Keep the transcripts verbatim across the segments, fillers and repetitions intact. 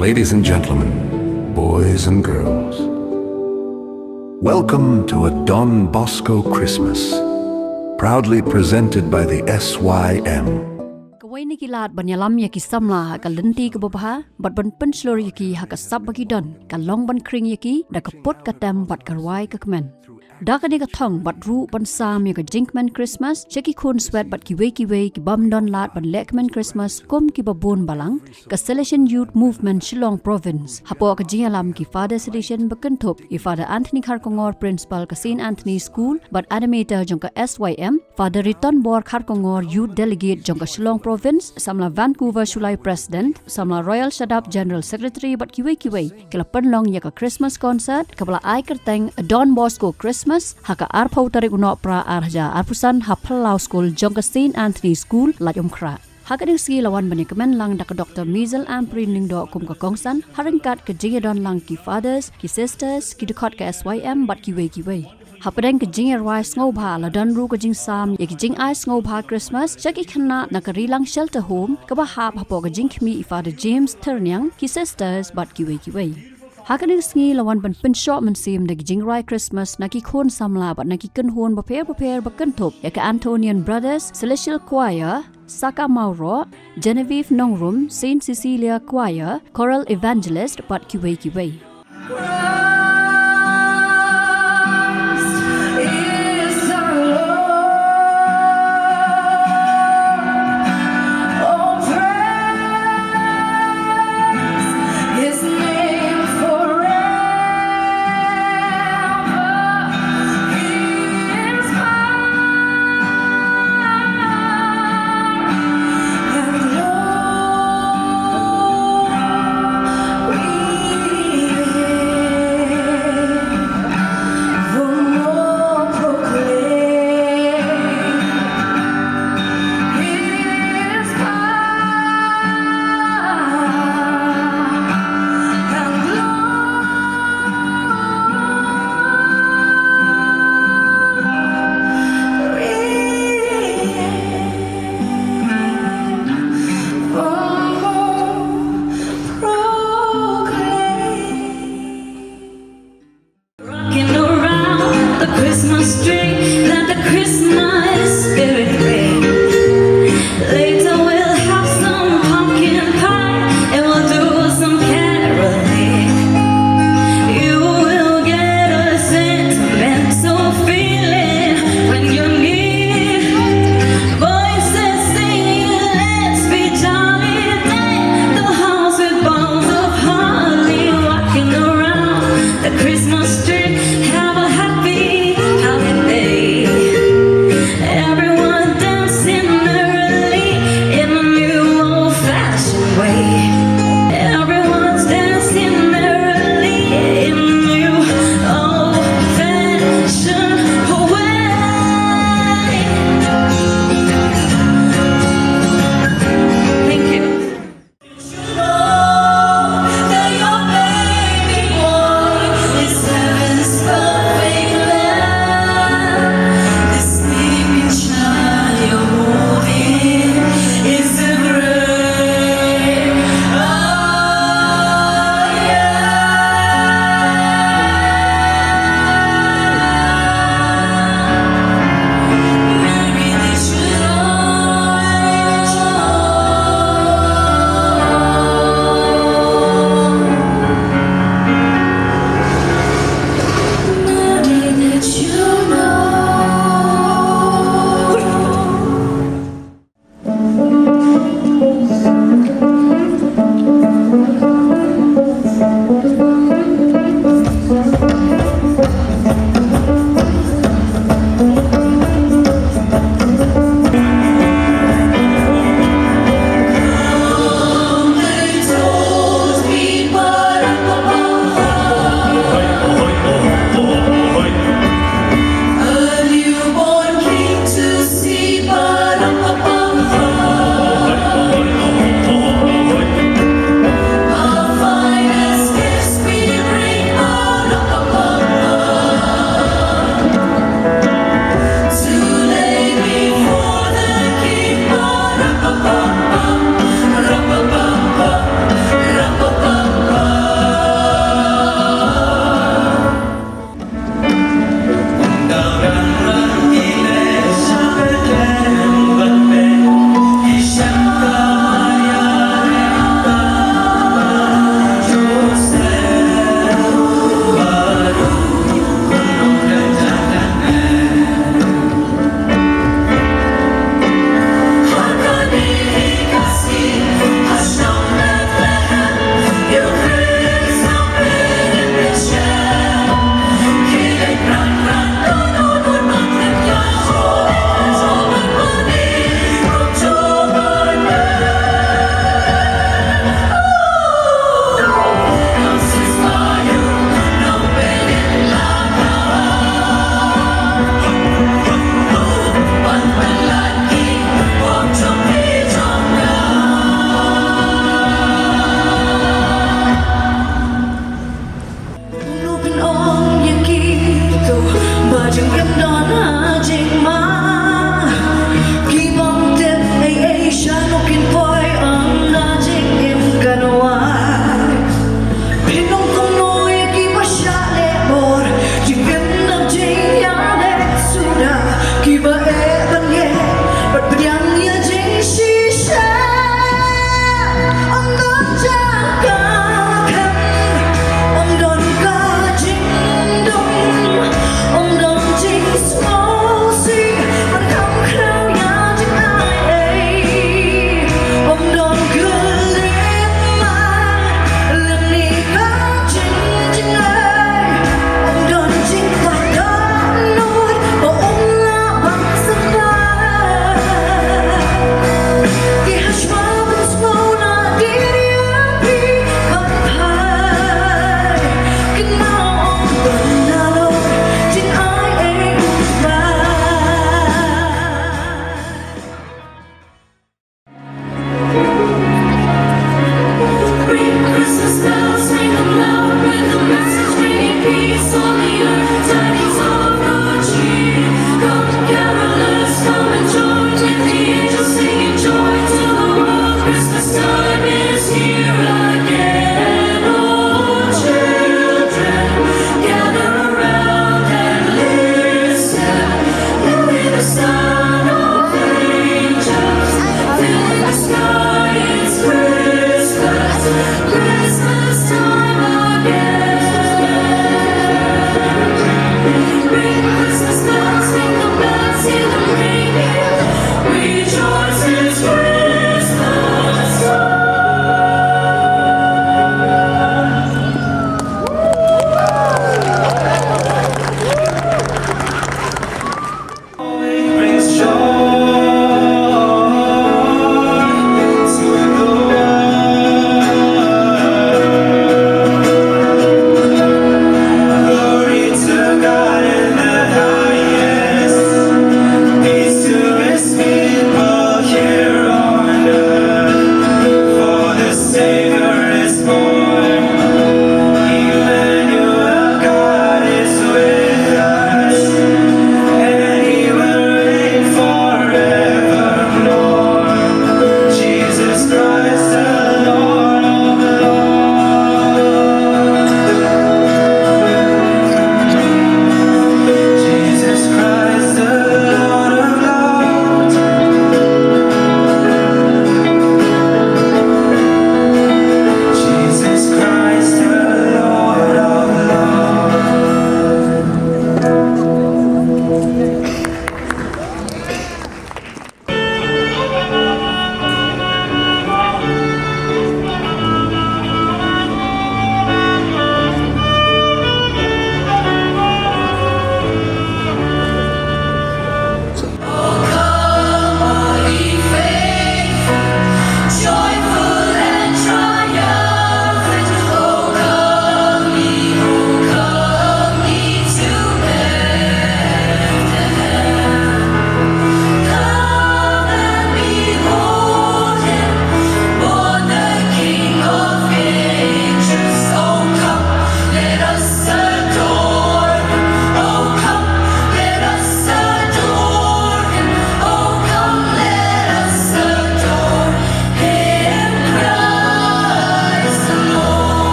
Ladies and gentlemen, boys and girls, welcome to a Don Bosco Christmas, proudly presented by the S Y M. Kawei na ki lad ban ïalam ïa ki samla ha ka lynti kaba bha, bad ban pynshlur ïa ki ha ka sap ba ki don, ka long ban khring ïa ki da ka put ka tem bad ka rwai ka kmen. Da kane ka thong bad ruh ban sam ïa ka jingkmen Christmas sha ki khun swet bad kiwei kiwei ki bym don lad ban leh kmen Christmas kum kiba bun balang, ka Salesian Youth Movement Shillong Province, hapoh ka jingïalam ki Father Salesian ba kynthup ïa Father Anthony Kharkongor, Principal ka Saint Anthony School bad Animator jong ka S Y M, Father Ritonbor Kharkongor, Youth Delegate jong ka Shillong Province, samla Vancouver Shullai, President, samla Royal Shadap, General Secretary bad kiwei kiwei, ki la pynlong ïa ka Christmas Concert kaba la ai kyrteng Don Bosco Christmas ha ka arphew tarik u Nohprah ar hajar arphew san ha Phyllaw School jong ka Saint Anthony School, Laitumkhrah. Ha kane ka sngi la wan ban ïakmen lang da ka Doctor Maisel Ampareen Lyngdoh kum ka kongsan, ha ryngkat ka jingïadon lang ki Fathers, ki Sisters, ki dkhot ka S Y M bad kiwei kiwei. Hapdeng ka jingïarwai sngewbha la don ruh ka jingsam ïa ka jingai sngewbha Christmas sha ki khynnah na ka Rilang Shelter Home kaba hap hapoh ka jingkhmih i Father James Thyrniang, ki Sisters bad kiwei kiwei. Ha kane ka sngi la wan ban pynshoh mynsiem da ka jingrwai Christmas na ki khun samla bad na ki kynhun bapher bapher ba kynthup ïa ka Antonian Brothers, Celestial Choir, Saka Mawroh, Genevieve Nongrum, Saint Cecilia Choir, Choral Evangelist bad kiwei kiwei.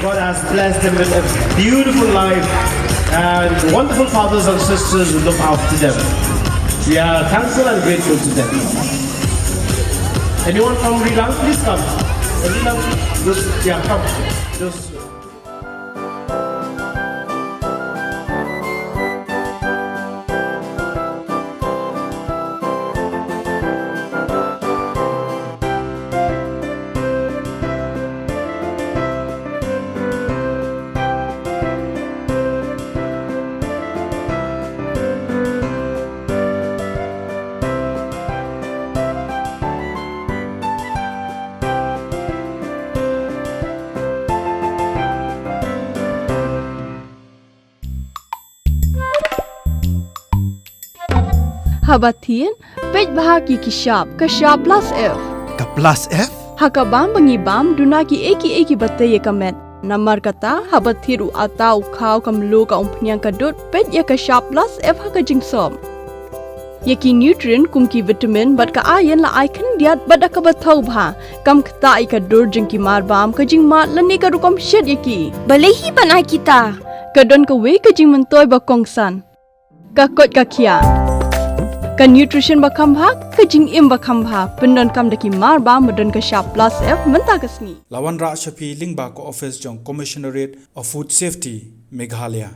God has blessed them with a beautiful life and wonderful fathers and sisters who look after them. We are thankful and grateful to them. Anyone from Rilang, please come. Rilang, just, yeah, come. Just. Haba thied, peit bha ïa ki shap, ka shap plus F. Ka plus F? Ha ka bam ba ngi bam, duna kiei kiei kiba tei ïa ka met. Namar kata, haba thied u atta, u khaw, ka mluh, ka umphniang, ka dud, peit ïa ka shap plus F ha ka jingsop. Ïa ki nutrient kum ki vitamin bad ka iron la ai khyndiat bad da kaba thaw bha. Kam ktah ïa ka dur jong ki marbam, ka jingmad lane ka rukom shet ïa ki. Balei hi ban ai kita? Ka don kawei ka jingmyntoi ba kongsan. Ka koit ka khiah. Ka nutrition ba kham bha, ka jingim ba kham bha. Pyndonkam da ki marbam ba don ka shap plus F mynta ka sngi. La wanrah sha phi lyngba ka office jong Commissionerate of Food Safety, Meghalaya.